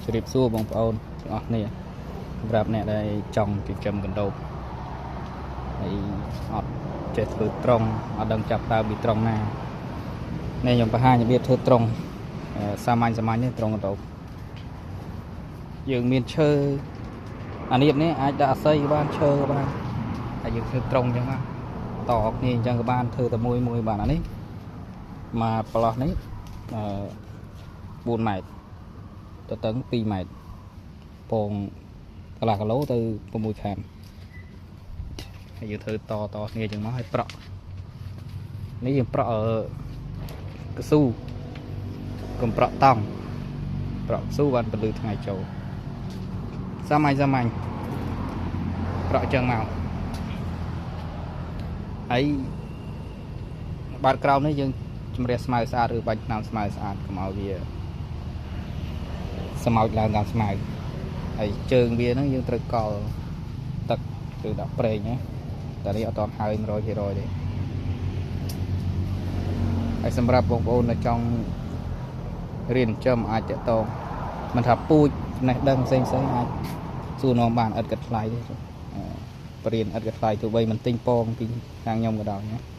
ជម្រាបសួរបងប្អូនទាំងអស់គ្នាសម្រាប់អ្នកដែលចង់ចិញ្ចឹមកណ្ដូបហើយអត់ចេះធ្វើត្រង់អត់ដឹងចាប់ដើមពីត្រង់ណានេះខ្ញុំបង្ហាញរបៀបធ្វើត្រង់សាមញ្ញសាមញ្ញទេត្រង់កណ្ដូបយើងមានឈើអានៀបនេះអាចដាក់អស័យក៏បានឈើក៏បានហើយយើងធ្វើត្រង់អញ្ចឹងមកតគ្នាអញ្ចឹងក៏បានធ្វើតែមួយមួយបានអានេះមកប្រឡោះនេះ4ម៉ែត្រទៅតឹង2ម៉ែត្រពងកន្លះគីឡូទៅ6ខាំហើយយើងធ្វើតតគ្នាអញ្ចឹងមកហើយប្រក់នេះយើងប្រក់កស៊ូកុំប្រក់តង់ប្រក់កស៊ូបានពលឺថ្ងៃចូលសាមញ្ញសាមញ្ញប្រក់អញ្ចឹងមកហើយបាតក្រោមនេះយើងជំរះស្មៅស្អាតឬបាញ់ថ្នាំស្មៅស្អាតកុំឲ្យវាស្មោចឡើងតាមស្មៅហើយជើងវាហ្នឹងយើងត្រូវកល់ទឹកឬដាក់ប្រេងណាតែនេះអត់ទាន់ហើយ100%ទេហើយសម្រាប់បងប្អូនដែលចង់រៀនចិញ្ចឹមអាចតាក់ទងមិនថាពូជចំណេះដឹងផ្សេងផ្សេងអាចសួរនាំបានឥតគិតថ្លៃទេបរៀនឥតគិតថ្លៃទោះបីមិនទិញពងពីខាងខ្ញុំក៏ដោយណា។